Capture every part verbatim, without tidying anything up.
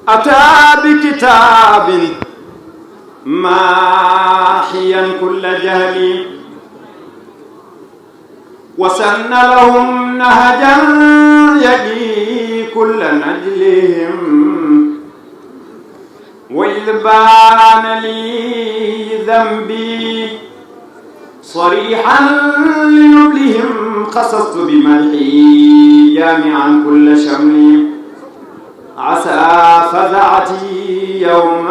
أتى بكتاب ماحيا كل جهل، وسن لهم نهجا يقي كل نجلهم. وإذ بان لي ذنبي صريحا لنبلهم، خصصت بمدحي جامعا كل شمل. عسى فزعتي يوم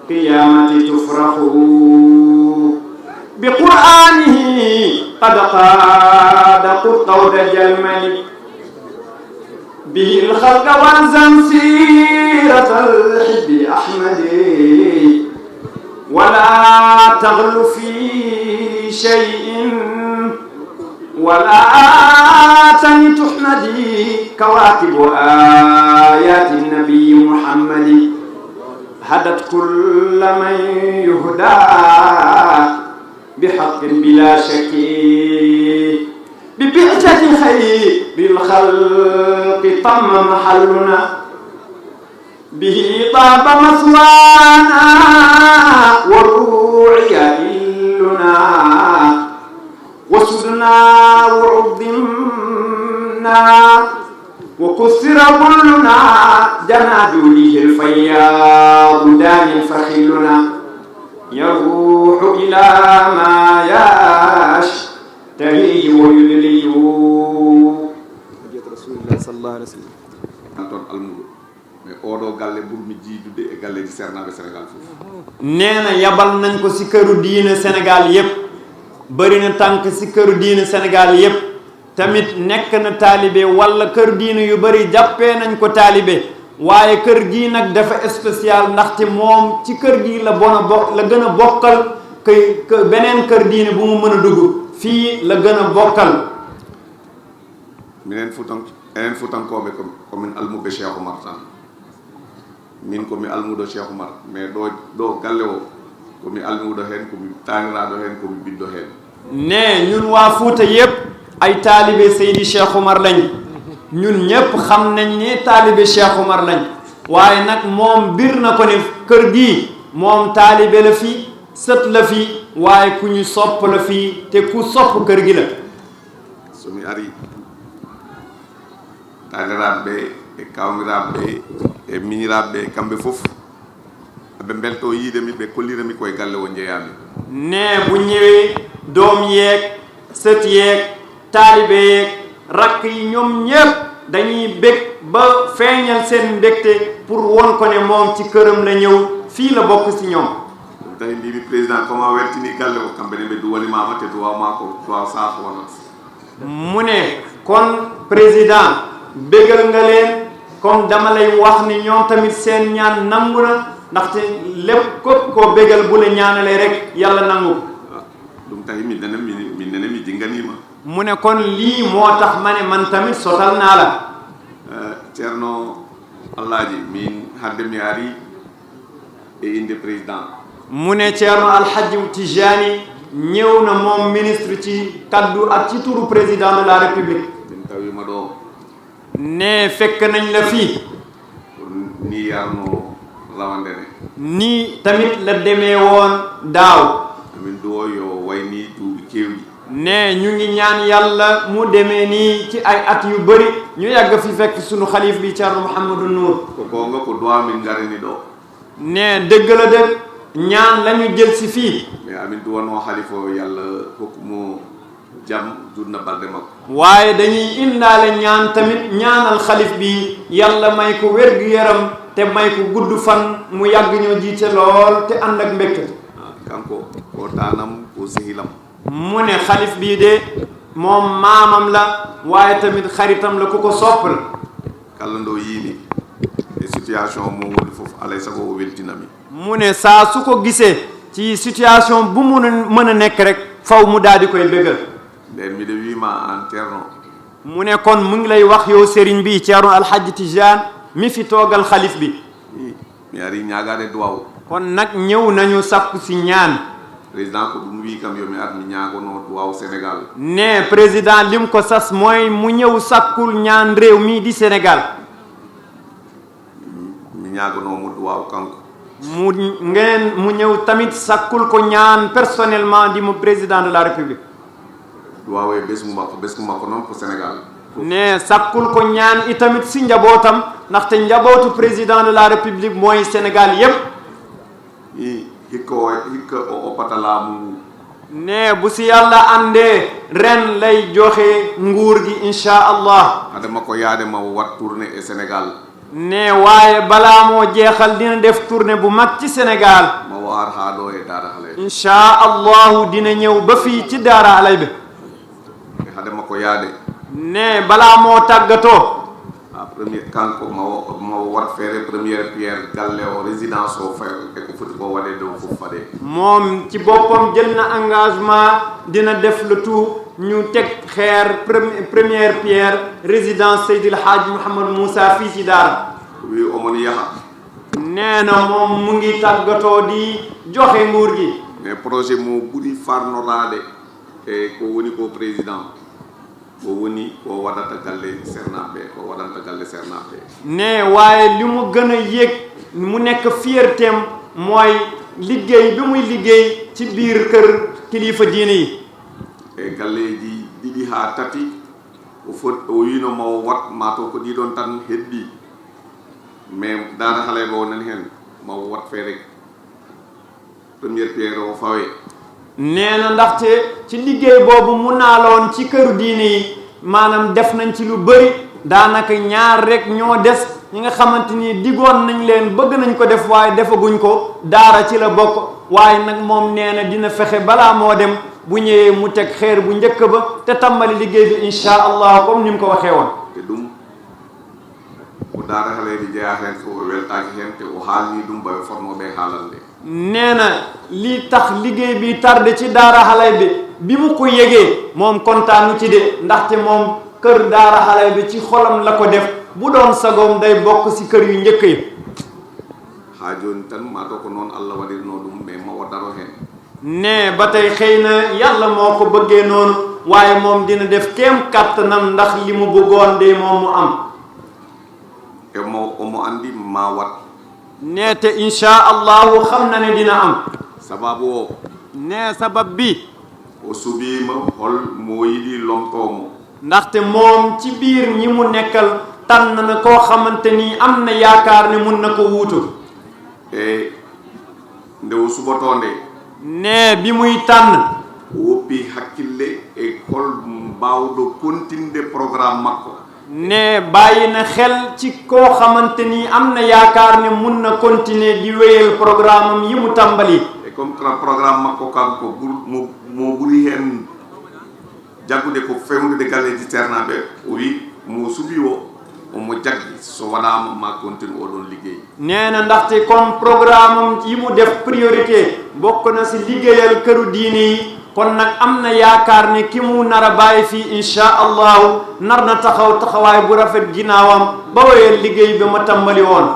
القيامة تفرح، بقرآنه قد قاد قرطود جلمل. به الخلق والزم سيرة الحب أحمد، ولا تغل في شيء ولا تن تحمدي. كواكب آيات النبي محمد هدت كل من يهدى بحق بلا شك. ببعثة خير الخلق تم محلنا، به طاب مثوانا وروعي إلنا، وسدنا وعظمنا وكثر ظلنا، جنى جوده الفياض دان فخلنا، يروح إلى ما يشتهيه ويدلج. Hajjat Rasulillah sallallahu alaihi wasallam. An toon almuɗo. Mais oɗo galle ɓurmi jiidude e galleeji seernaaɓe Sénégal fof. Nee na yabal nañ ko si këru diine Sénégal yépp. Bëri na tànk si këru diine Sénégal yépp. Tamit nekk na taalibe, walla kër diine yu bëri jàppee nañ ko taalibe. Waaye kër gii nag dafa spécial, ndaxte moom ci kër gii la bon a bo-, la gën a bokkal kay, kë-, beneen kër diine bu mu mën a dugg. Fii la gën a bokkal. Minen Fuutan-, enen Fuutankooɓe ko, ko min almuɓɓe Cheikh Oumar tan. Min ko mi almuɗo Cheikh Oumar, mais ɗo, ɗo galle o, ko mi almuɗo heen, ko mi taaniraaɗo heen, ko mi ɓiɗɗo heen. Ne, ñun waa Fuuta yépp ay taalibe Seydi Cheikh Oumar lañ. Ñun ñépp xam nañ ni taalibe Cheikh Oumar lañ. Waaye nag moom bir na ko ne kër gi, moom taalibe la fi, sët la fi, waaye ku ñu sopp la fi, te ku sopp kër gi la. So mi ari, taaniraaɓe ɓe, e kawmiraaɓe ɓe, e miñiraaɓe ɓe, kamɓe fof, aɓe mbelto yiide mi, ɓe kollira mi koye galle o njeyaa mi. Ne, bu ñëwee, doom yeeg, sët yeeg, taalibe yeeg, rakk yi, ñoom ñépp dañuy bég ba feeñal seen mbégte pour won ko ne moom ci këram la ñëw, fii la bokk si ñoom. Ɗum tawi mbimi président, comme a weltini galle o, kamɓe ne ɓe duwani mama, te duwaw ma ko duwaw saafo wonat. Mu ne, kon président, bégal nga leen, comme dama lay wax ni ñoom tamit seen ñaan nangu na, ndaxte lépp képp koo bégal bu la ñaanalee rek, Yàlla nangu ko. Ah, ɗum tahi min nene mi, min nene mi jinganiima. Mu ne, kon lii moo tax ma ne man tamit sotal naa la. Eh, Ceerno Alhaaji, min hannde mi ari e innde président. Mu ne Ceerno Alhajji Tijani ñëw na moom ministre ci kaddu ak ci turu président de la République. Min tawiima ɗo. Ne fekk nañ la fii. Ko ni yarno rawande ne. Ni tamit la demee woon daaw. Amin duwo yo way ni duuɓi keewɗi. Ne ñu ngi ñaan Yàlla mu demee nii ci ay at yu bari, ñu yàgg fi fekk sunu xalif bi Ceerno Mouhamadou Nour. Ko goonga, ko duwaa min ngarani ɗo. Ne dëgg la de, ñaan lañu jël si fii. Mais amin duwanoo xalifa o, Yàlla hokku mo jam, jurna balɗe makko. Waaye dañuy indaale ñaan tamit, ñaanal xalif bi, Yàlla may ko wér-gu-yaram, te may ko gudd fan, mu yàgg ñoo jiite lool, te ànd ak mbégte. Ah, kanko ko taanam, ko sehilam. Mu ne xalif bii de moom maamam la, waaye tamit xaritam la, ku ko sopp la. Kala ndo yiimi e situation mo woni fof, alay sago o weltinami. Mu ne saa su ko gisee ci situation bu mu mën a nekk rek, faw mu daal di koy bégal. Nden miɗo wiima aan Ceerno. Mu ne kon mu ngi lay wax yow sëriñ bi, Ceerno Alhajji Tijaan, mi fi toogal xalif bi. Mi, mi ari ñaagaade duwaaw. Kon nag ñëw nañu sakku si ñaan. Président ko ɗum wii kam yo mi ar mi ñaagono duwaaw Sénégal. Ne président lim ko sas mooy mu ñëw sakkul ñaan réew mi di Sénégal. Ñaaganoomo duwaaw kanko. Mu ngeen mu ñëw tamit sakkul ko ñaan personnellement di mu président de la république. Duwaaw e ɓesngu makko, ɓesngu makko noon ko Sénégal. Ne sakkul ko ñaan itamit si njabootam, ndaxte njabootu président de la république mooy Sénégal yépp. I hikka o hikka o oppata laamu ngu. Ne bu si yàlla àndee, ren lay joxe nguur gi, incha allah. Hade makko yaade ma o wat tournée e Sénégal. Ne waaye balaa moo jeexal, dina def tournée bu mag ci Sénégal. Ma o ar haa ɗo e Daara Halay. Incha allahu, dina ñëw ba fii ci Daara Halay bi. E hade makko yaade. Ne balaa moo tàggatoo. A premier kanko ma o ma o wat feere première pierre galle o, résidence o, fay e ko foti ko waɗe ɗo fof faɗe. Moom ci boppam jël na engagement, dina def le tout ñu teg xeer premi- première pierre résidence Seydil Hadj Mouhamadou Moussa fii ci Daara. Wi omon yaha. Nee na moom mu ngi tàggatoo di joxe nguur gi. Mais projet mo ɓuri farnoraade e ko woni ko président, ko woni ko waɗata galle sernaaɓe, ko waɗanta galle sernaaɓe. Ne waaye li mu gën a yëg, mu nekk fiertéem, mooy liggéey bi muy liggéey ci biir kër kilifa diine yi. E galleeji ɗiɗi haa tati, o fot o wiino ma o wat, ma taw ko ɗiɗon tan heddi. Mais Daara Halay ba o nani heen, ma o wat feere première pierre o fawe. Nee na ndaxte ci liggéey boobu mu naaloon ci këru diine yi, maanaam def nañ ci lu bëri. Daanaka ñaar rek ñoo des, ñi nga xamante ni digoon nañ leen, bëgg nañ ko def waaye defaguñ ko. Daara ci la bokk. Waaye nag moom nee na dina fexe balaa moo dem, bu ñëwee mu teg xeer bu njëkk ba te tàmbali liggéey bi, incha allah, comme ni mu ko waxee woon. Te ɗum ko Daara Halay jeyaa heen, so o weltaaki heen, te o haalni ɗum ba ɓe fotnoo ɓe haalande. Nee na li tax liggéey bi tardé ci Daara Halay bi, bi mu ko yëgee, moom kontaanu ci de, ndaxte moom kër Daara Halay bi ci xolam la ko def. Bu doon sagoom, day bokk si kër yu njëkk yi. Haa jooni tan, ma taw ko noon Allah waɗirnoo ɗum, mais ma o daro heen. Ne ba tey xëy na yàlla moo ko bëggee noonu, waaye moom dina def kéem kàttanam ndax li mu bëggoon de moom mu am. E mo omo anndi ma wat. Ne te incha allahu xam na ne dina am. Sababu o, Ne sabab bi, o suɓiima hol mo yiɗi lomtoo mo. Ndaxte moom ci biir ñi mu nekkal, tànn na koo xamante ni am na yaakaar ne mun na ko wuutu. E nde o suɓotoo nde, Ne bi muy tànn, o woppi hakkille e hol baawɗo kontinde programme makko. Ne bàyyi na xel ci koo xamante ni am na yaakaar ne mun na continuer di wéyal programme am yi mu tàmbali. E comme tra- programme makko kanko ɓur- mo mo ɓuri heen jaggude ko fewndude galleeji ceernaaɓe, o wi mo suɓi o, omo jaggi, so waɗaama ma continue oɗon liggey. Nee na ndaxte comme programme am yi mu def priorité bokk na si liggéeyal këru diine yi, kon nag am na yaakaar ne ki mu nar a bàyyi fii, incha allahu, nar na taxaw taxawaay bu rafet ginnaawam ba wéyal liggéey bi ma tàmbali woon.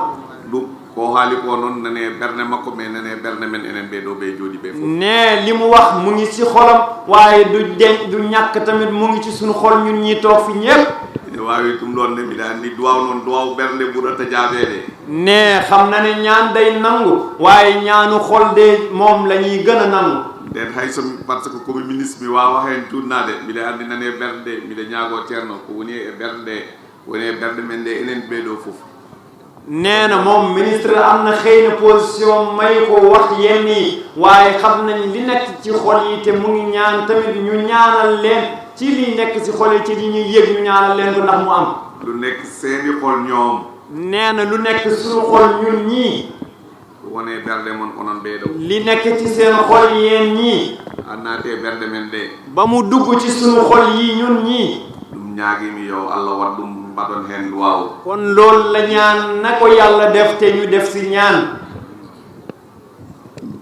Ɗum ko o haali ko noon, nane ɓernde makko, mais nane ɓernde men enen ɓee ɗoo ɓe jooɗi ɓee fof. Ne li mu wax mu ngi si xolam, waaye du deñ du ñàkk tamit, mu ngi ci suñu xol ñun ñi toog fi ñépp. Ene waawi ɗum ɗoon ne, mbiɗa anndi duwaw noon, duwaw ɓernde ɓurata jaabeede. Ne xam na ne ñaan day nangu, waaye ñaanu xol de moom la ñuy gën a nangu. Nden hay so mi, par ce que komi ministre, mi waawa heen juutnaade, mbiɗa anndi nane ɓernde, mbiɗa ñaagoo Ceerno, ko woni e ɓernde, woni e ɓernde men nde enen ɓee ɗoo fof. Nee na moom ministre am na xëy na position may ko wax yenn yi, waaye xam nañ li nekk ci xol yi, te mu ngi ñaan tamit ñu ñaanal leen ci li nekk ci xol yi, ci li ñuy yëg ñu ñaanal leen ko ndax mu am. Lu nekk seeni xol ñoom. Nee na lu nekk suñu xol ñun ñii. Wone ɓerɗe mon onon ɓee ɗoo. Li nekk ci seen xol yéen ñii. A naate ɓerɗe men ɗe. Ba mu dugg ci suñu xol yi ñun ñii. Ɗum ñaagimi yo Allah waɗ ɗum mbaɗon heen duwaaw. Kon loolu la ñaan na ko Yàlla def te ñu def si ñaan.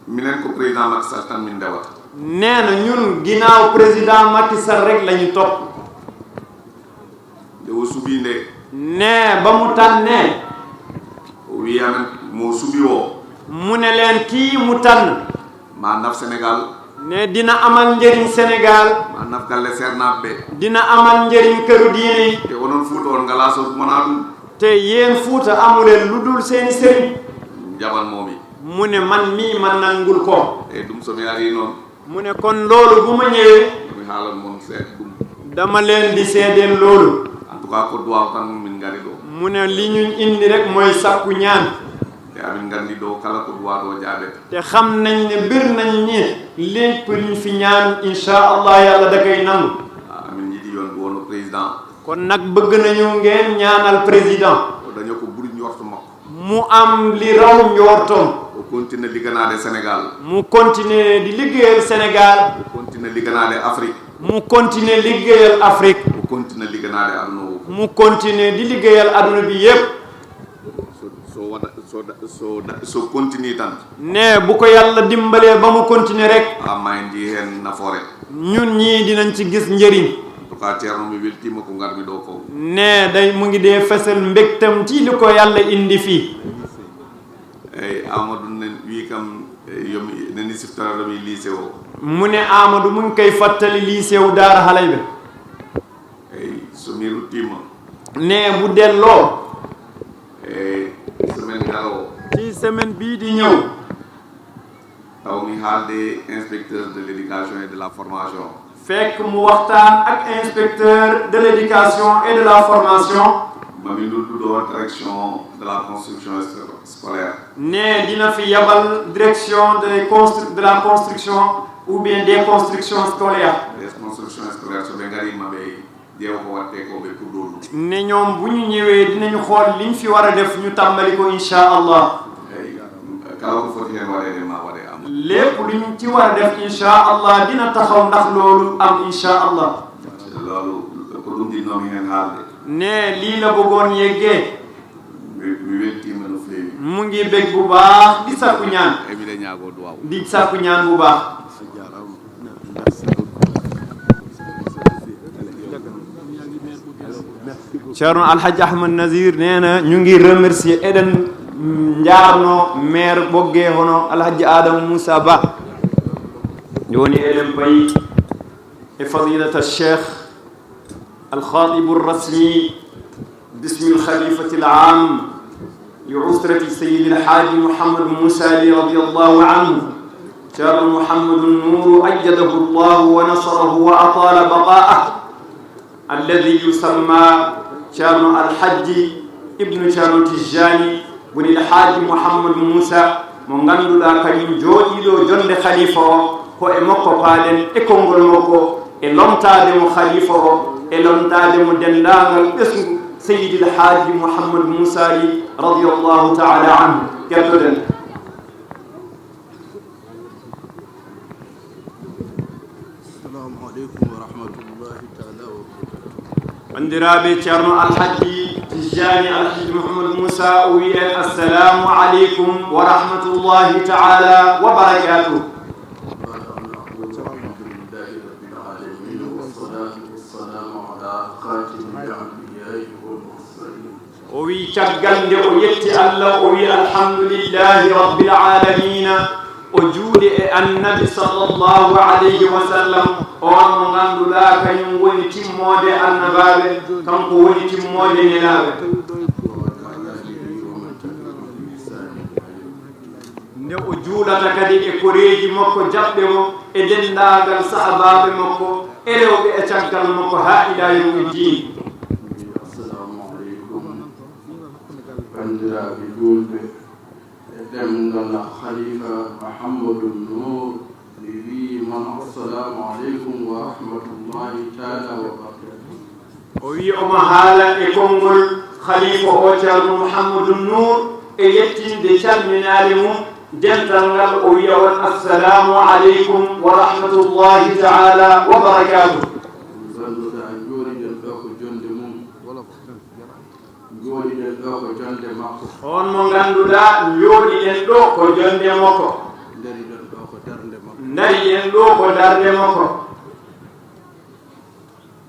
Minen ko président Macky Sall tan min ndewata. Nee na ñun ginnaaw président Macky Sall rek la ñu topp. Nde o suɓii nde. Nee ba mu tànnee. O wii amen mo suɓi o. Mu ne leen kii mu tànn. Ma naf Sénégal. Ne dina amal njëriñ Sénégal. Ma naf galle seernaaɓe ɓe. Dina amal njëriñ këru diine yi. Te onon Fuuta on ngalaa so wonaa ɗum. Te yéen Fuuta amuleen lu dul seeni sëriñ. Jaɓan moomi. Mu ne man mii man nangul ko. E ɗum so mi ari noon. Mu ne kon loolu bu ma ñëwee. Mi haalan mon seeɗa ɗum. Dama leen di seedeel loolu. En tout cas, ko duwaaw tan min ngari ɗo. Mu ne li ñu indi rek mooy sakku ñaan. E amin nganndi ɗo kala ko duwaa ɗo jaaɓete. Te xam nañ ne bir nañ ni lépp luñ fi ñaan, incha Allah, Yàlla da koy nangu. Amin njiɗi yon wono président. Kon nag bëgg nañu ngeen ñaanal président. O daña ko ɓuri njorto makko. Mu am li raw njortoom. O continue ligganaade Sénégal. Mu continue di liggéeyal Sénégal. O continue ligganaade Afrique. Mu continue liggéeyal Afrique. O continue ligganaade aduna o. Mu continue di liggéeyal aduna bi yépp. So, so waɗa, so da-, so da-, so continue tan. Ne bu ko Yàlla dimbalee ba mu continue rek. A, ma en njii heen nafoore. Ñun ñii dinañ ci gis njëriñ. En tout cas, Ceerno, mi weltiima ko ngarmi ɗo ko. Ne day mu ngi dee fesal mbégtam ci li ko Yàlla indi fii. Eyi, Amadou nen wii kam, e, yomi, neni siftara ɗo mi lycée o. Mu ne Amadou mu ngi koy fàttali lycée wu Daara Halaybe. Eyi, so mi ruttiima. Ne bu delloo. E, semaine garoo. Ci semaine bii di ñëw. Taw mi haalde inspecteur de l'éducation et de la formation. Fekk mu waxtaan ak inspecteur de l'éducation et de la formation. Ma mi noddu ɗo direction de la construction scolaire. Ne dina fi yabal direction de constru-, de la construction ou bien des constructions scolaires. Des constructions scolaires, so ɓe ngarii ma ɓe ƴeewa ko waɗtee ko ɓe kuddoo ɗum. Ne ñoom bu ñu ñëwee dinañu xool liñ fi war a def ñu tàmbali ko incha Allah. Eyi, kala ko foti heen waɗeede ma waɗe am. Lépp luñ ci war a def incha Allah dina taxaw ndax loolu am incha Allah. Loolu ko ɗum ɗinnoomi heen haalde. Ne lii la bëggoon yeggee. Mi, mi weltiima no feewi. Mu ngi bég bu baax di sakku ñaan. E miɗa ñaagoo duwaaw. Di sakku ñaan bu baax. Ceerno Alhaji Ahmad Nazir nee na ñu ngi remercier, eɗen njaarno maire Ɓoggee hono Alhaji Adama Moussa Ba. Jooni eɗen payi e fadilata Cheikh Alkhatibu Rasmi bismil Khalifatil Am li usrati Sayyidil Haaji Mouhamadou Moussa Ly radiyallahu anhu. Ceerno Mouhamadou Nourou ayyadahu Allahu wa nasarahu wa atala baqaa'ah. Alladhi yusamma Ceerno Alhajji Ibnu Ceerno Tijjaani woni Alhaaji Mouhamadou Moussa, mo ngannduɗaa kañum jooɗiiɗo jonnde khalifa o, ko e makko paalen e konngol makko, e lomtaade mo khalifa o, e lomtaade mo denndaangal ɓesngu Seydil Haaji Mouhamadou Moussa Ly radiyallahu taala anhu. Kettoɗen. Assalamu aleykum wa rahmatullahi taala wa barakatuh. Banndiraaɓe, Ceerno Alhaji Tijjaani Alhaji Mouhamadou Moussa o wiyi en assalamu aleykum wa rahmatullahi taala wa barakatuh. Alhamdulillahi rabbil alamin, wassalatu wassalamu ala khatimil anbiya'i wal mursalin. O wiyi caggal nde o yetti Allah, o wiyi alhamdulillahi rabbil alamina, o juuli e annabi sallallahu alayhi wa sallam, on mo ngannduɗaa kañum woni timmoode annabaaɓe, kanko woni timmoode nelaaɓe. Nde o juulata kadi e koreeji makko jaɓɓe mo, e denndaagal sahabaaɓe makko, e rewɓe e caggal makko haa ila yawmi diin. Assalamu aleykum. Banndiraaɓe juulɓe, e ɗemngal Khalifa Mouhamadou Nour, mi wiyi mon, assalamu aleykum wa rahmatullahi taala wa barakatuh. O wiyi omo haala e konngol Khalifa o, Ceerno Mouhamadou Nour, e yettinde calminaali mum, dental ngal, o wiya on, assalamu aleykum wa rahmatullahi taala wa barakatuh. Ngannduɗaa, njooɗiɗen ɗo ko jonnde mum. Njooɗiɗen ɗo ko jonnde makko. On mo ngannduɗaa, njooɗiɗen ɗo ko jonnde makko. Ndariɗen ɗo ko darnde makko. Ndariɗen ɗo ko darnde makko.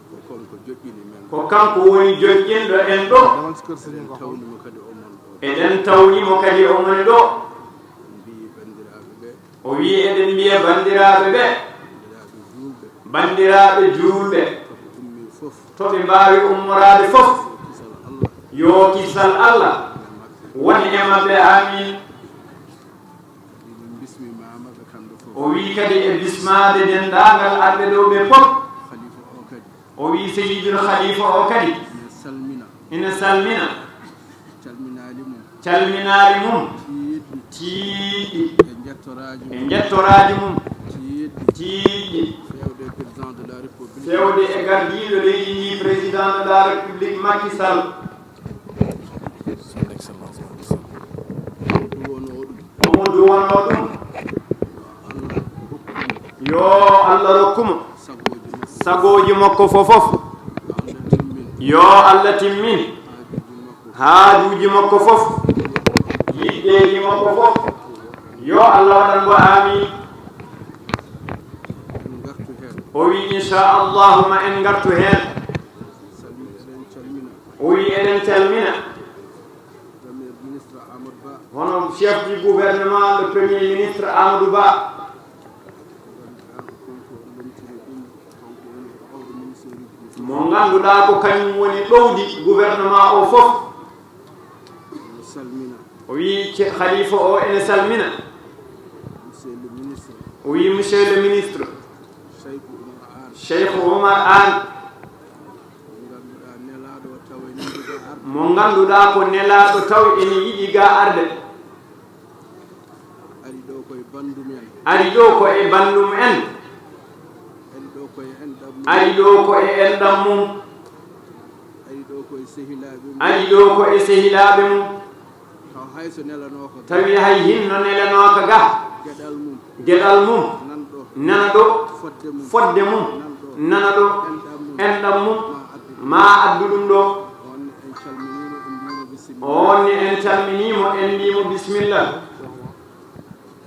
Ko kanko joƴƴini men. Ko kanko woni joƴƴinɗo en ɗo. Eɗen tawni mo kadi omon ɗo. Eɗen tawni mo kadi omon ɗo. Mbiyi banndiraaɓe ɓe. O wiyi, eɗen mbiya banndiraaɓe ɓe, banndiraaɓe juulɓe, to ɓe mbaawi ummoraade fof, Yo kisal Allah won e maɓɓe, amin. Eɗen bismima maɓɓe kamɓe fof. O wi kadi e bismaade denndaangal arɓe ɗo ɓe fof. Khalifa o kadi. O wi Seyidul Khalifa o kadi. Ina salmina. Ina salmina. Calminaali mum. Calminaali mum. Tiiɗɗi. Tiiɗɗi. E njettoraaji mum. E njettoraaji mum. Tiiɗɗi. Tiiɗɗi. Feewde e président de la République. Feewde e gardiiɗo leydi ndi, président de la République Macky Sall. Son Excellence Macky Sall. Omo duwonoo ɗum. Omo duwonoo ɗum. Yo Allah rokku mo. Sagooji makko. Sagooji makko fof fof. Yo Allah timmin. Yo Allah timmin. Haajuuji makko. Haajuuji makko fof. Yiɗdeeji makko fof. Yo Allah waɗan mo amin. En ngartu heen. O wi, inchallahu, ma en ngartu heen. Salut, eɗen calmina. O wi, eɗen calmina. Premier ministre Amadou Ba. Hono chef du gouvernement, le premier ministre Amadou Ba. Ganduɗa ko kanko lomtini ɗum, kanko woni ɗowɗo ministère uji ɗi fof. Mo ganduɗa ko kañum woni ɗowdi gouvernement o fof. Ene salmina. O wi ce-, khalifa o ene salmina. Monsieur le ministre. O wi, monsieur le ministre. Cheikh Oumar Anne. Cheikh Oumar Anne. Mo ngannduɗaa nelaaɗo o taw ene yiɗi ga arde. Mo ngannduɗaa ko nelaaɗo taw ene yiɗi ga arde. Ari ɗo ko e banndum en. Ari ɗo ko e banndum en. Ari ɗo ko e enɗam mum. Ari ɗo ko e enɗam mum. Ari ɗo ko e sehilaaɓe mum. Ari ɗo ko e sehilaaɓe mum. Taw hay so nelanooka ga. Tawi hay hinno nelanooka ga. Geɗal mum. Geɗal mum. Nan ɗo. Nana ɗo. Fodde mum. Fodde mum. Nan ɗo. Nana ɗo. Enɗam mum. Enɗam mum. Ma addu ɗum. Ma addu ɗum ɗo. On ne en calminiima, en mbiima bisimilla. On ne en calminiima, en mbiima bisimilla.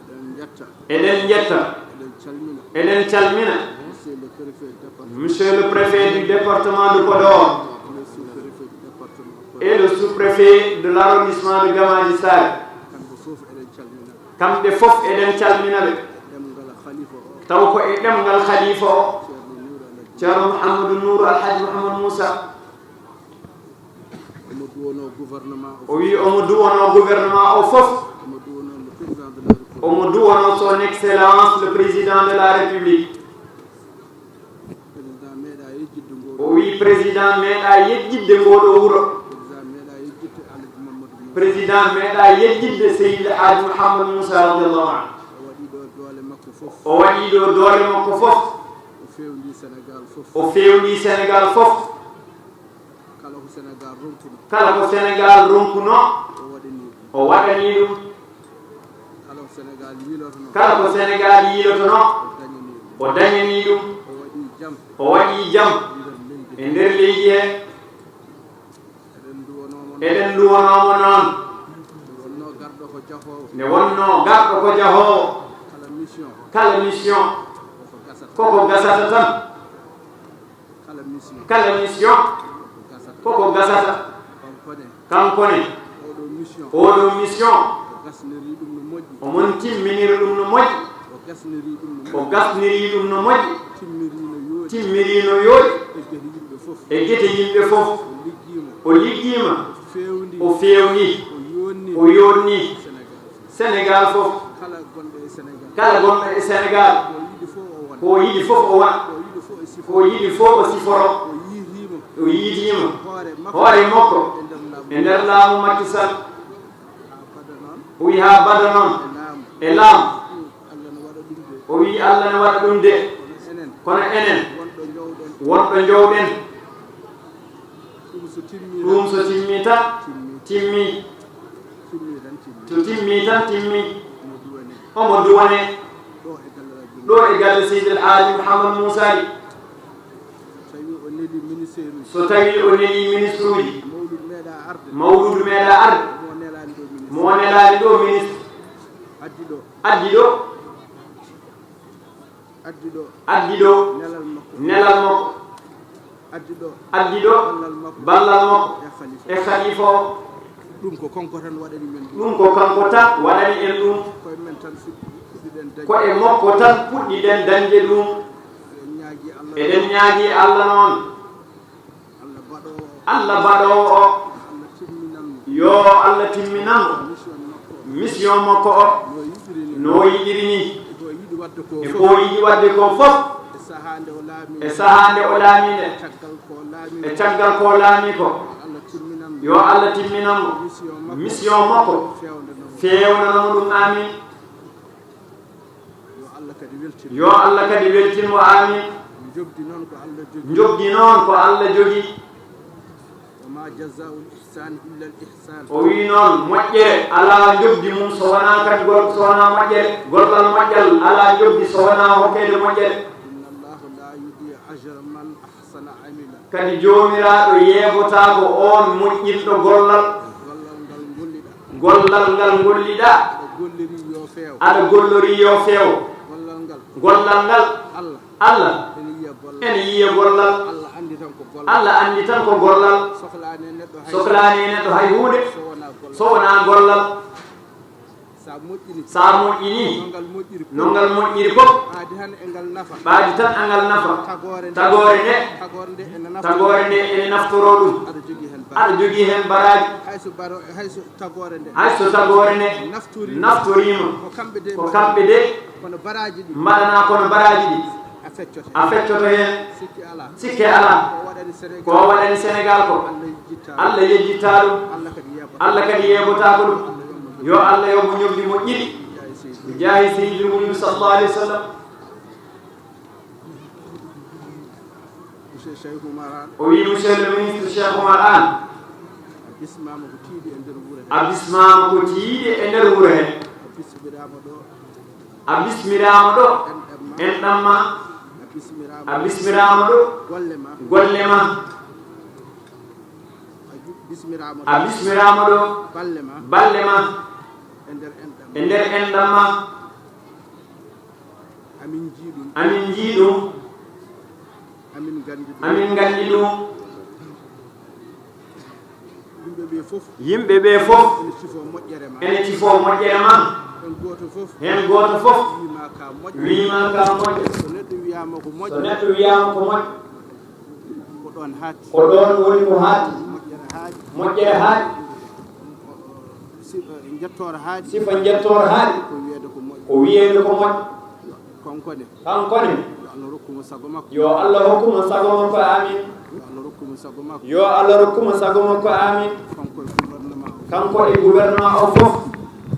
Eɗen njetta. Eɗen njetta. Eɗen calmina. Eɗen calmina. Monsieur le préfet du département. Monsieur le préfet du département de Podor. Le sous-préfet du département de Podor. Et le sous-préfet de l'arrondissement de Gamadi Sare. Kamɓe fof eɗen calmina. Kamɓe fof eɗen calmina ɓe. Ɗemngal khalifa o. Taw ko e ɗemngal khalifa o. Ceerno Nour Alhaji. Ceerno Mouhamadou Nour Alhaji Mouhamadou Moussa. Omo duwonoo gouvernement o. O wi omo duwonoo gouvernement o fof. Omo duwonoo le président de la République. Omo duwonoo son excellence le président de la République. Président meeɗa yejjitde ngoo ɗoo. O wi président meeɗa yejjitde ngoo ɗoo wuro. Président meeɗa yejjitde Alhaji Mamadou Moussa. Président meeɗa yejjitde Seydi El Hadji Mouhamadou Moussa radiallahu anhu. O waɗi ɗo doole makko fof. O waɗi ɗo doole makko fof. O fewndi Sénégal fof. O fewndi Sénégal fof. Kala ko Senegaal ronkuno. Kala ko Senegaal ronkuno. O waɗanii ɗum. O waɗanii ɗum. Kala ko Senegaal yiilotono. Kala ko Senegaal yiilotono. O dañanii ɗum. O dañanii ɗum. O waɗii jam. O waɗii jam. E nder leydi he. E nder leydi he. Eɗen nduwanoo mo noon. Eɗen nduwanoo mo noon. Nde wonnoo garɗo ko jahoowo. Nde wonnoo garɗo ko jahoowo. Kala mission. Kala mission. Koko gasata. Koko gasata tan. Kala mission. Kala mission. Koko gasata. Kanko ne. Kanko ne. Oɗo mission. Oɗo mission. O gasniri ɗum no moƴƴi. Omon timminiri ɗum no moƴƴi. O gasniri ɗum no moƴƴi. O gasniri ɗum no moƴƴi. Timmiri no yooɗi. Timmiri no yooɗi. E gete yimɓe fof. E gete yimɓe fof. O liggiima. O liggiima. O feewndi. O feewndi. O yooɗni. O yooɗni. Senegaal. Senegaal fof. Kala gonɗo e Senegaal. Kala gonɗo e Senegaal. Ko yiɗi fof o wona. Ko yiɗi fof o wona. Ko yiɗi fof o siforo. Ko yiɗi fof o siforo. O yiitiima. O yiitiima. Hoore makko. Hoore makko. E nder laamu. E nder laamu Macky Sall. Haa bada noon. O wi haa bada noon. E laamu. E laamu. Allah ne waɗa ɗum de. O wi Allah ne waɗa ɗum de. Kono enen. Kono enen. Wonɗo njowɗen. Wonɗo njowɗen. Ɗum so timmii tan. Ɗum so timmii tan. Timmii. Timmii. Timmii tan, timmii. To timmii tan, timmii. Omo duwane. Omo duwane. Ɗo e galle Rabbi. Ɗo e galle Seydi El Hadji Mouhamadou Moussa Ly. So tawii o nelii ministère uji. So tawii o nelii ministre uji. Mawluud meeɗaa arde. Mawluud meeɗaa arde. Mo nelaani ɗo ministre. Mo nelaani ɗo ministre. Addi ɗo. Addi ɗo. Addi ɗo. Addi ɗo. Nelal makko. Nelal makko. Addi ɗo. Addi ɗo. Ballal makko. Ballal makko. E khalifa. E khalifa o. Ɗum ko kanko tan waɗani men ɗum. Ɗum ko kanko tan waɗani en ɗum. Ko e men tan fuɗɗi-, puɗɗiɗen dañde. Ko e makko tan puɗɗiɗen dañde ɗum. Eɗen ñaagii Allah. Eɗen ñaagii Allah noon. Allah baɗoowo o. Allah baɗoowo o. Allah Yo Allah timminan mo mission makko o no o yiɗiri ni. E ko o yiɗi waɗde ko fof. E sahaa nde o laamii nde. E caggal ko o laamii ko. Yo Allah timminan mo mission makko. Feewnana mo ɗum. Amin. Yo Allah kadi weltin mo. Amin. Njoɓdi noon ko Allah jogi. Njoɓdi noon ko Allah jogi. Wa ma jazaa'ul ihsani illa al ihsan. O wii noon, moƴƴere alaa njoɓdi mum so wonaa kadi gol-, so wonaa moƴƴere. Gollal moƴƴal alaa njoɓdi so wonaa hokkeede moƴƴere. Inna Allaha la yudi'u ajra man ahsana amila. Kadi Joomiraaɗo yeebotaako oon moƴƴinɗo gollal. Gollal ngal ngolliɗaa. Gollal ngal ngolliɗaa. Aɗa gollorii yo feew. Aɗa gollorii yo feew. Gollal ngal. Gollal ngal. Allah. Allah ene yiya gollal. Ene yiya gollal. Allah anndi tan ko gollal. Allah anndi tan ko gollal. Soklaani e neɗɗo hay, soklaani e neɗɗo hay huunde so wonaa gollal. So wonaa gollal. Sa moƴƴini. Sa moƴƴini. No ngal moƴƴiri fof. No ngal moƴƴiri fof. Ɓaadi tan e ngal nafa. Ɓaadi tan e ngal nafa. Tagoore nde. Tagoore nde. Tagoore nde ene naftoro ɗum. Aɗa jogii heen baraaji. Aɗa jogii heen baraaji. Hay so baro-, hay so tagoore nde. Hay so tagoore nde. Naftoriima. Naftoriima. Ko kamɓe de. Ko kamɓe de. Kono baraaji ɗi. Mbaɗanaa kono baraaji ɗi. A feccoto heen. A feccoto heen. Sikke alaa. Sikke alaa. Ko waɗani Senegaal. Ko waɗani Senegaal ko. Allah yejjittaa ɗum. Allah yejjittaa ɗum. Allah kadi yeeɓataa. Allah kadi yeeɓataako ɗum. Allah yoɓ mo. Yo Allah yoɓ mo njoɓdi moƴƴiri. Jaahi Seydi. Jaahi Seydil Wujudi sallallahu alayhi wa sallam. Monsieur Cheikh Oumar Anne. O wii, Monsieur le ministre Cheikh Oumar Anne. A bismaama ko tiiɗi e nder wuro he. A bismaama ko tiiɗi e nder wuro he. A bismiraama ɗo. A bismiraama ɗo. Enɗam ma. Enɗam ma. A bismiraama. A bismiraama ɗo. Golle ma. Golle ma. A ju-, bismiraama ɗo. A bismiraama ɗo. Balle ma. Balle ma. E nder enɗam. E nder enɗam ma. Amin njii ɗum. Amin njii ɗum. Amin nganndi ɗum. Amin nganndi ɗum. Yimɓe ɓe fof. Yimɓe ɓe fof. Ene cifoo moƴƴere ma. Ene cifoo moƴƴere ma. Heen gooto fof. Heen gooto fof. Wii ma ka moƴƴo. Wii ma ka moƴƴo. So neɗɗo wiyaama ko moƴƴo. So neɗɗo wiyaama ko moƴƴo. Ko ɗoon haatti. Ko ɗoon woni ko haatti. Moƴƴere haaɗi. Moƴƴere haaɗi. Si-, eh, njettoor haaɗi. Sifa njettoor haaɗi. Ko wiyeede ko moƴƴo. Ko wiyeede ko moƴƴo. Kanko ne. Kanko ne. Yo Allah rokku mo sago makko. Yo Allah hokku mo sago makko, amin. Yo Allah rokku mo sago makko. Yo Allah rokku mo sago makko, amin. Kanko e gouvernement o. Kanko e gouvernement o fof.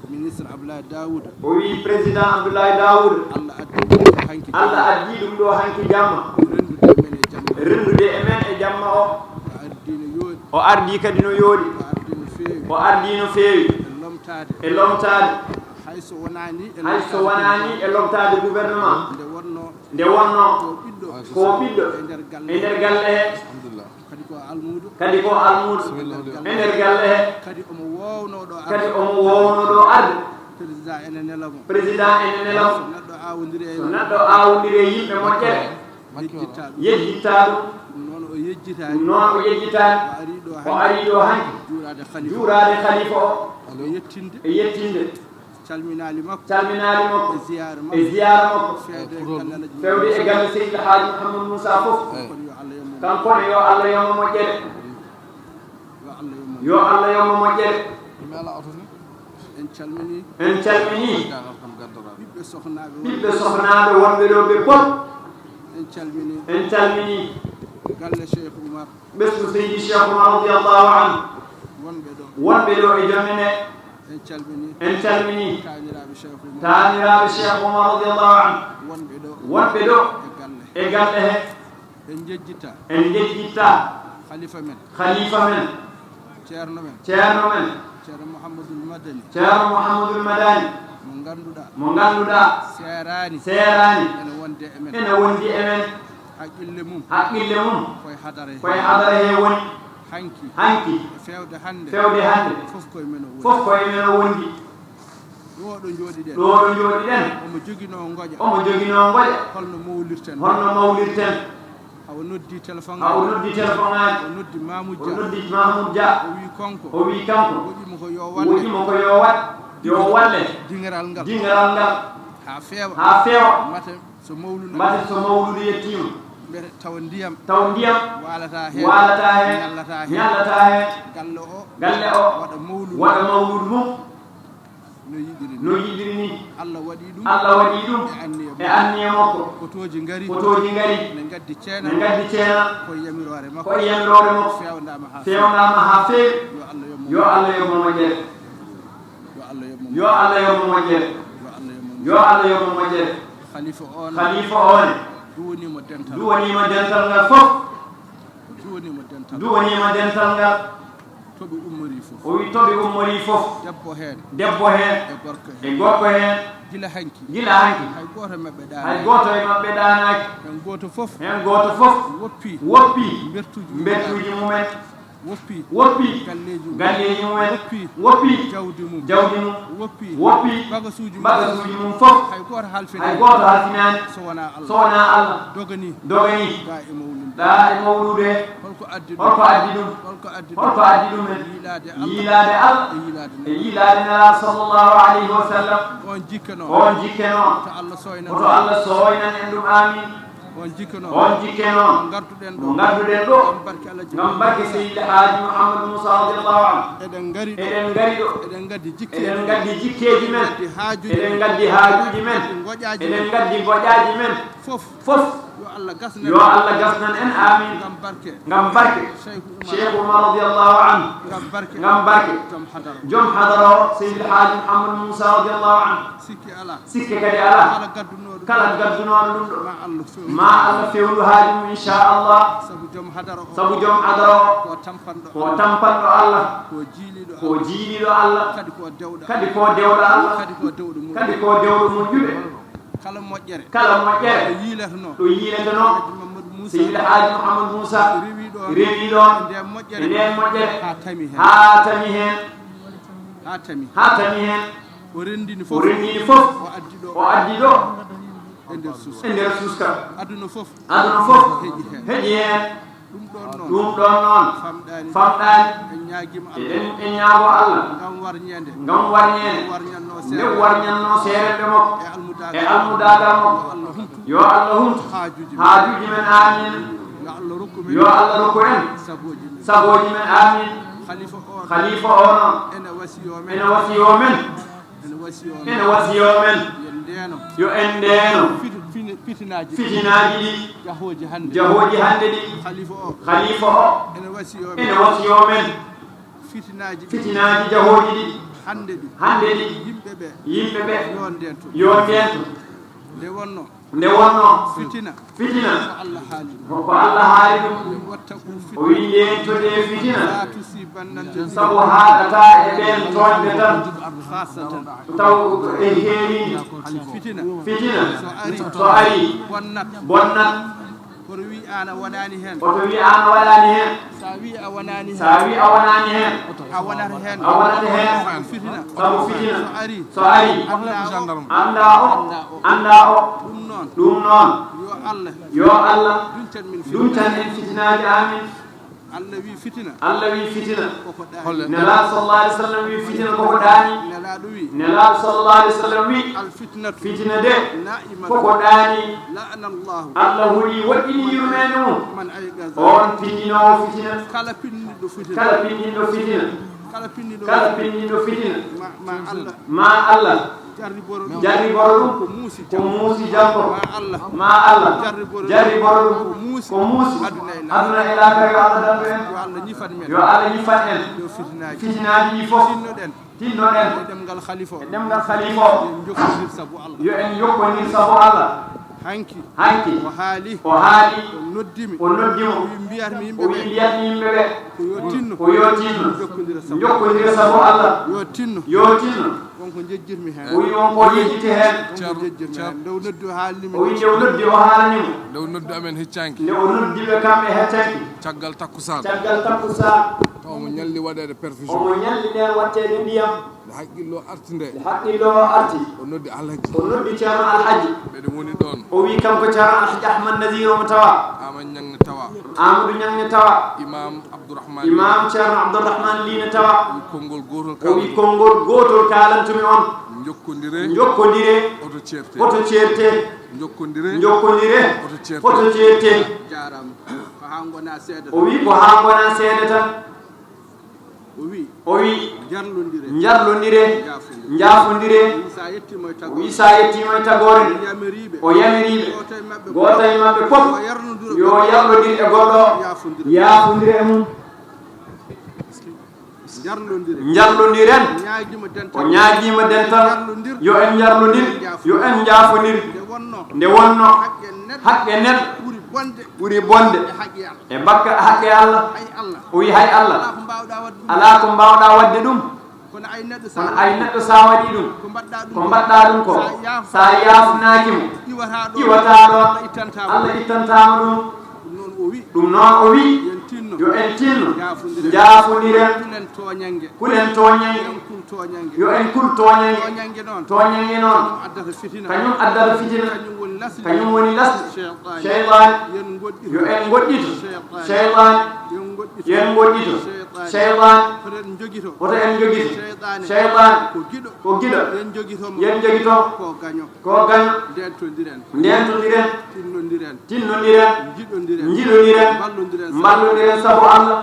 Ministre Abdoulaye Daouda. O wii président Abdoulaye Daouda. Allah addi ɗum ɗo hanki jamma. Allah addi ɗum ɗo hanki jamma. Renndude e men e jamma. Renndude e men e jamma o. O ardii no yooɗi. O ardii kadi no yooɗi. O ardii no feewi. O ardii no feewi. E lomtaade. E lomtaade. Hay so wonaani e lomtaade gouvernement. Nde wonnoo. Nde wonnoo. Ko ɓiɗɗo. Ko ɓiɗɗo. E nder galle. E nder galle he. Alhamdulillah. Kadi ko almuudo. Kadi ko almuudo. E nder galle he. Kadi omo woowno ɗo arde. Kadi omo woowno ɗo arde. Président ene nela mo. Président ene nela mo. So neɗɗo aawondiri e. So neɗɗo aawondiri e yimɓe moƴƴere. Yejjittaa ɗum. Yejjittaa ɗum. Ɗum noon o yejjitaani. Ɗum noon o yejjitaani. O arii ɗo hanki. O arii ɗo hanki. Juuraade khalifa. Juuraade khalifa o. E yettinde. E yettinde. Calminaali makko. Calminaali makko. E ziyaara makko. E ziyaara makko. Feewde e galle Alhaji. Feewde e galle Seydi El Hadji Mouhamadou Moussa fof. Kanko ne yo Allah yoɓ mo. Kanko ne yo Allah yoɓ mo moƴƴere. Yo Allah yoɓ mo. Yo Allah yoɓ mo moƴƴere. Yimɓe alaa oto ni. En calminii. En calminii. Ɓiɓɓe sohnaaɓe wonɓe. Ɓiɓɓe sohnaaɓe wonɓe ɗo ɓe fof. En calminii. En calminii. Galle Cheikh Oumar. Ɓesngu Seydi Cheikh Oumar radiyallahu anhu. Wonɓe ɗo. Wonɓe ɗo e joom men. En calminii. En calminii. Taaniraaɓe Cheikh Oumar. Taaniraaɓe Cheikh Oumar radiyallahu anhu. Wonɓe ɗo. Wonɓe ɗo. E galle. E galle he. En njejjittaa. En njejjittaa. Khalifa men. Khalifa men. Ceerno men. Ceerno men. Ceerno Mouhamadoul Madani. Ceerno Mouhamadoul Madani. Mo ngannduɗaa. Mo ngannduɗaa. Seeraani. Seeraani. Ene wondi e men. Ene wondi e men. Haqqille mum. Haqqille mum. Koye hadara he. Koye hadara he woni. Hanki. Hanki. E feewde hannde. Feewde hannde. Fof koye men o wondi. Fof koye men o wondi. Ɗo ɗo njooɗiɗen. Ɗo ɗo njooɗiɗen. Omo joginoo ngoƴa. Omo joginoo ngoƴa. Holno mawlirten. Holno mawlirten. Awa noddi téléphone. Awa noddi téléphone ŋaaji. O noddi Mamoudou Dia. O noddi Mamoudou Dia. O wii kanko. O wii kanko. Woɗɗi mo ko yo walle. Woɗɗi mo ko yo waɗ-, yo walle. Dingiral ngal. Dingiral ngal. Haa feewa. Haa feewa. Mate so mawludu. Mate so mawludu yettiima. Mbete tawa ndiyam. Tawa ndiyam. Waalata heen. Waalata heen. Ñallata heen. Ñallata heen. Galle o. Galle o. Waɗa mawludu. Waɗa mawludu mum. No yiɗiri ni. No yiɗiri ni. Allah waɗi ɗum. Allah waɗi ɗum. E anniya. E anniya makko. Fotooji ngari. Fotooji ngari. Ne ngaddi ceena. Ne ngaddi ceena. Ko e yamiroore makko. Ko e yamiroore makko. Feewndaama haa. Feewndaama haa feewi. Yo Allah yoɓ mo. Yo Allah yoɓ mo moƴƴere. Yo Allah yoɓ mo. Yo Allah yoɓ mo moƴƴere. Yo Allah yoɓ mo. Yo Allah yoɓ mo moƴƴere. Khalifa o ne. Khalifa o ne. Duwaniima dental. Duwaniima dental ngal fof. Duwaniima dental. Duwaniima dental ngal. To ɓe ummorii fof. O wi to ɓe ummorii fof. Debbo heen. Debbo heen. E gorko heen. E gorko heen. Gila hanki. Gila hanki. Hay gooto e maɓɓe ɗaanaaki. Hay gooto e maɓɓe ɗaanaaki. Heen gooto fof. Heen gooto fof. Woppi. Woppi. Mbertuuji mum. Mbertuuji mumen. Woppi. Woppi. Galleeji mum. Galleeji mumen. Woppi. Woppi. Jawdi mum. Jawdi mum. Woppi. Woppi. Bagasuuji mum. Bagasuuji mum fof. Hay gooto halfinaani. Hay gooto halfinaani. So wonaa Allah. So wonaa Allah. Doganii. Doganii. Gaa e mawlude. Gaa e mawlude. Holko addi ɗum? Holko addi ɗum? Holko addi ɗum? Holko addi ɗum en? Yiilaade Allah. Yiilaade Allah. E yiilaade Nelaaɗo. E yiilaade Nelaaɗo sallallahu alayhi wa sallam. On jikke noon. On jikke noon. To Allah sooynan. Woto Allah sooynan en ɗum. Amiin. On jikke noon. On jikke noon. Mo ngarduɗen ɗo. Mo ngarduɗen ɗo. Ngam barke Alhaji. Ngam barke Seydi Haaji Mouhamadou Moussa radiyallahu anhu. Eɗen ngari ɗo. Eɗen ngari ɗo. Eɗen ngaddi jikkeeji. Eɗen ngaddi jikkeeji men. Eɗen ngaddi haajuuji men. Eɗen ngaddi ngoƴaaji men. Eɗen ngaddi ngoƴaaji men. Fof. Fof. Yo Allah gasnan. Yo Allah gasnan en. Amiin. Ngam barke. Ngam barke. Cheikh Oumar. Cheikh Oumar radiyallahu anhu. Ngam barke. Ngam barke. Joom hadara. Joom hadara o, Seydi Haaji Mouhamadou Moussa radiyallahu anhu. Sikke alaa. Sikke kadi alaa. Kala gaddunooɗo. Kala gaddunooɗo ɗum ɗo. Ma Allah feewnu. Ma Allah feewnu haaju mum, inchallah. Sabu joom hadara o. Sabu joom hadara o. Ko tampanɗo. Ko tampanɗo Allah. Ko jiiliiɗo. Ko Allah. Jiiliiɗo Allah. Kadi ko dewɗo. Kadi ko dewɗo Allah. Kadi ko dewɗo mum. Kadi ko dewɗo mum juɓe. Kala moƴƴere. Kala moƴƴere. Ɗo yiiletenoo. Ɗo yiiletenoo. Alhaji Mamadou Moussa. Seydi Alhaji Mouhamadou Moussa. Rewi ɗoon. Rewi ɗoon. E ndeen moƴƴere. E ndeen moƴƴere. Haa tami heen. Haa tami heen. Haa tami. Haa tami heen. O renndini fof. O renndini fof. O addi ɗo. O addi ɗo. E nder suuska. E nder suuska. Aduna fof. Aduna fof. Heƴi heen. Heƴi heen. Ɗum ɗoon noon. Ɗum ɗoon noon. Famɗaani. Famɗaani. En ñaagiima Allah. Eɗen, en ñaago Allah. Ngam warñeende. Ngam warñeende. Nde warñannoo seerenɓe makko. E almudaagal. E almudaagal makko. Yo Allah humtu. Yo Allah humtu. Haajuuji men. Haajuuji men, amiin. Yo Allah rokku men. Yo Allah rokku en. Sagooji men. Sagooji men, amiin. Khalifa o noon. Khalifa o noon. Ene wasiyoo men. Ene wasiyoo men. Ene wasiyoo men. Ene wasiyoo men. Yo en ndeeno. Yo en ndeeno. Fiti-, fini-, fitinaaji ɗi. Fitinaaji ɗi. Jahooji hannde. Jahooji hannde ɗi. Khalifa o. Khalifa o. Ene wasiyoo men. Ene wasiyoo men. Fitinaaji ɗi. Fitinaaji jahooji ɗi. Hannde ɗi. Hannde ɗi. Yimɓe ɓe. Yimɓe ɓe. Yo ndeentu. Yo ndeentu. Nde wonnoo. Nde wonnoo. Fitina. Fitina. Ko Allah haali ɗum. Ko Allah haali ɗum. Wattaqu fitna. O wiyi, ndeentu de fitina. La tusibanna alladina. Sabu haaɗataa e ɓeen tooñɓe tan. Khasatan. Taw e heeriindi. Fitina. Fitina. So ari. So ari. Bonnat. Bonnat. Kono wi aan a wonaani heen. Kono wi aan a wonaani heen. Sa wi a wonaani heen. Sa wi a wonaani heen. A wonata heen. A wonata heen. Sabu fitina. Sabu fitina. So ari. So ari. Annda o. Annda o. Annda o. Annda o. Ɗum noon. Ɗum noon. Yo Allah. Yo Allah. Duntan min fitina. Duntan en fitinaaji, amin. Allah wi fitina. Allah wi fitina. Koko ɗaani. Nelaaɗo sallallahu alaihi wasallam wi fitina koko ɗaani. Nelaaɗo wi. Nelaaɗo sallallahu alaihi wasallam wi. Al fitnatu. Fitina de. Na'imatun. Koko ɗaani. La'ana Allahu. Allah huli woɗɗini yurmeende mum. Man ayqaza. On pinndinoowo fitina. Kala pinndinɗo fitina. Kala pinndinɗo fitina. Kala pinndinɗo. Kala pinndinɗo fitina. Ma, ma Allah. Ma Allah. Jarriboro ɗum. Jarriboro ɗum. Ko muusi. Ko muusi janngo. Ma Allah. Ma Allah. Jarriboro ɗum. Jarriboro ɗum. Ko muusi. Ko muusi. Aduna e laakara. Aduna e laakara yo Allah dandu en. Yo Allah ñifan men. Yo Allah ñifan en. Yo fitinaaji. Fitinaaji ɗi fof. Tinnoɗen. Tinnoɗen. E ɗemngal khalifa o. E ɗemngal khalifa o. Yo en jokkondir sabu Allah. Yo en jokkondir sabu Allah. Hanki. Hanki. O haali. O haali. O noddi mi. O noddi mo. O wi mbiyat mi yimɓe ɓe. O wi mbiyat mi yimɓe ɓe. Ko yo tinno. Ko yo tinno. Jokkondira sabu. Jokkondira sabu Allah. Yo tinno. Yo tinno. Won ko njejjirmi heen. O wi won ko yejjiti heen. Won ko njejjirmi heen. Nde o noddi o haalni mi. O wi nde o noddi o haalani mo. Nde o noddi amen heccanki. Nde o noddi ɓe kamɓe heccanki. Caggal takkusaan. Caggal takkusaan. Omo ñalli waɗeede perfusion. Omo ñalli ndeen waɗteede ndiyam. Nde haqqillo arti nde. Nde haqqillo arti. O noddi Alhaji. O noddi Ceerno Alhaji. Mbeɗa woni ɗoon. O wi kanko Ceerno Alhaji Ahmad Nazir omo tawa. Amadou Ñaŋ ne tawa. Amadou Ñaŋ ne tawa. Imam Abdourahmane. Imam Ceerno Abdourahmane Ly ne tawa. O wi konngol gootol. O wi kaalantumi. Konngol gootol kaalantumi on. Njokkondire. Njokkondire. Oto ceerte. Oto ceerte. Njokkondire. Njokkondire. Oto ceerte. Oto ceerte. Jaaraama. Ko haa ngona seeɗa tan. O wi ko haa ngona seeɗa tan. O wi. O wi. Njarlondire. Njarlondire. Njaafondire. Njaafondire. O wi sa yettiima e tagoore. O wi sa yettiima e tagoore. O yamiriiɓe. O yamiriiɓe. Gooto e maɓɓe. Gooto e maɓɓe fof. Yo yarlondire. Yo yarlondire e goɗɗo. Yaafondire. Yaafondire e mum. Njarlondiren. Njarlondiren. O ñaagiima dental. O ñaagiima dental. Njarlondir. Yo en njarlondir. Yo en njaafondir. Nde wonno. Nde wonno. Haqqe neɗɗo. Haqqe neɗɗo. Ɓuri bonde. Ɓuri bonde. E haqqe Allah. E bakka haqqe Allah. Hay Allah. O wi hay Allah. Alaa ko mbaawɗaa waɗde ɗum. Alaa ko mbaawɗaa waɗde ɗum. Kono ay neɗɗo sa Kono ay neɗɗo sa waɗi ɗum. Ko mbaɗɗaa ɗum Ko ko. Mbaɗɗaa ɗum ko. Sa yaaf- Sa yaafnaaki mo. Iwata ɗo. Iwata ɗo. Allah ittantaama. Allah ittantaama ɗum. Ɗum noon o wi. Ɗum noon o wi. Yo en tinno. Yo en tinno. Njaafondiren. Njaafondiren. Kulen tooñannge. Kulen tooñannge. Yo en kul tooñannge. Yo en kul tooñannge. Tooñannge noon. Tooñannge noon. Kañum addata fitina. Kañum addata fitina. Kañum woni lasde. Kañum woni lasde. Seytaane. Seytaane. Yo en ngoɗɗito. Yo en ngoɗɗito. Seytaane. Seytaane. Yo en ngoɗɗito. Yo en ngoɗɗito. Seytaane. Seytaane. Hoto en njogito. Hoto en njogito. Seytaane. Seytaane. Ko giɗo. Ko giɗo. Yo en njogito mo. Yo en njogito. Ko gaño. Ko gaño. Ndeentondiren. Ndeentondiren. Tinnondiren. Tinnondiren. Njiɗondiren. Njiɗondiren. Mballondiren. Mballondiren sabu Allah.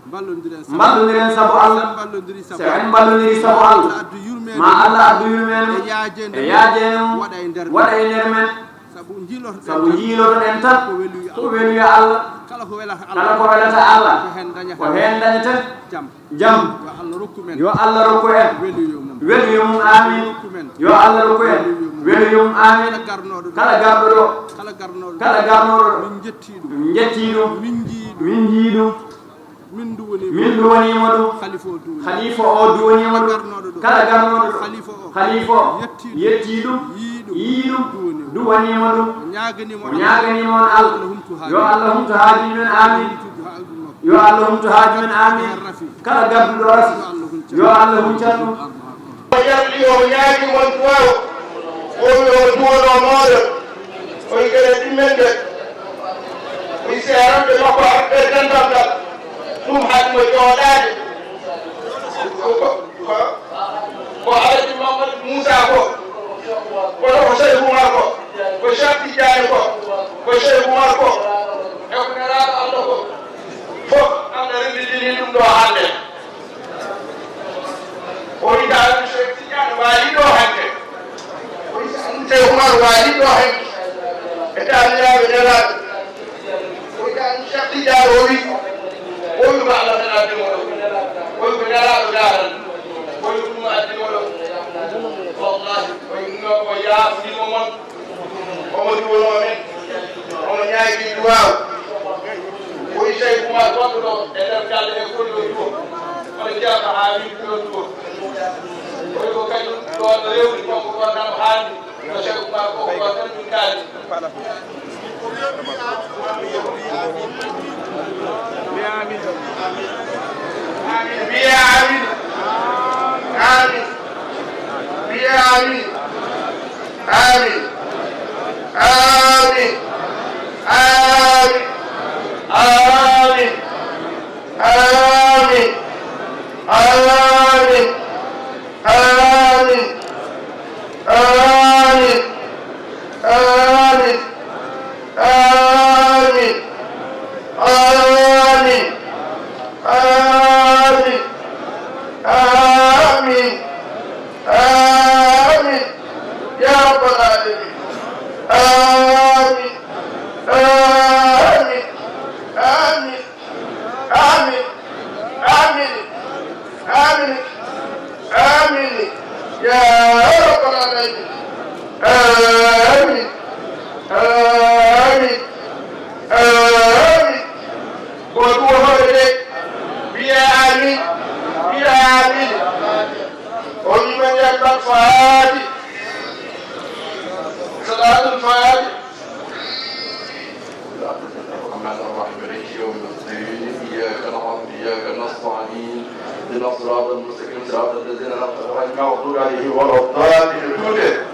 Mballondiren sabu Mballondiren sabu Allah. Mballondiri sabu So en mballondiri sabu Allah. Allah addu yurmeende. Ma Allah addu yurmeende. E yaajeende E mum. Yaajeende mum. Waɗa e nder men. Waɗa e nder men. Sabu njiilotoɗen Sabu tan. Njiilotoɗen tan. Ko weluya Ko Allah. Weluya Allah. Kala ko welata Kala Allah. Ko welata Allah. Ko heen dañata. Ko heen dañata. Jam. Jam. Yo Allah rokku men. Yo Allah rokku en. Weluyo mum. Weluyo mum, amin. Rokku men. Yo Allah rokku en. Weluyo mum. Weluyo mum, amin. Kala garnooɗo ɗo. Kala garɗo ɗo. Kala garnooɗo ɗo. Kala garnooɗo ɗo. Min njetti ɗum. Min njetti ɗum. Min njii ɗum. Min njii ɗum. Min duwaniima Min duwaniima ɗum. Khalifa o duwaniima. Khalifa o duwaniima ɗum. Kala garnooɗo ɗo. Kala garnooɗo ɗo. Khalifa o. Khalifa o. Yetti ɗum. Yetti ɗum. Yii ɗum. Yii ɗum. Duwaniima. Duwaniima ɗum. O ñaaganiima O on. Ñaaganiima on Allah. Allah humtu haaju Yo Allah humtu haaju men. Amin. Humtu haaju makko. Yo Allah humtu haaju men. Amin. Rafi. Kala garduɗo rafi. Yo Allah humtu. Yo Allah humtu ɗum. O yarli o ñaagi mon duwaaw. O wi o duwono mooɗon. O wi geɗe ɗimmen de. O wi seeranɓe makko arɓe dental ngal. Ɗum haɗi mo jooɗaade. Ko, ko, ko, ko Alaji Mamadu Muusa ko. Kono ko Seydi Umar ko. Ko Cheikh Tidiane ko. Ko Seydi Umar ko. E ko Nelaaɗo Allah ko. Fof Allah renndindini ɗum ɗo hannde. O wi taalibe Cheikh Tidiane waali ɗo hannde. O wi Cheikh Umar waali ɗo hannde. E taaniraaɓe Nelaaɗo. O wi taalibe Cheikh Tidiane o wi. O wi ko Allah tan addi mo ɗo. O wi ko Nelaaɗo gaaral. O wi ko ɗum addi mo ɗo. Wallahi, o wi ɗum ɗo ko yaafnimo mon. Omo duwonoo men, omo ñaagii duwaaw. O wi Seydi Umar goɗɗo ɗo e nder galle he ko yo duwo. Kono jeyaɗo haa wi ko yo duwo. O wi ko kañum ɗo no rewri ko ko ɗon tan haani. No Seydi Umar ko ko ɗon tan min kaali. Mbiye amin. Amin. Mbiye amin. Amin. Mbiye amin. Amin. Amin. Amin. Amin. Amin. Amin. Amin. Ya rabbal alamin. Amin. Amin. Amin. Amin. Amin. Amin. Amin. Ya rabbal alamin. Amin. Amin. Amin. المستقيم صراط الذين أنعمت عليهم غير المغضوب عليهم ولا الضالين. Juuɗe.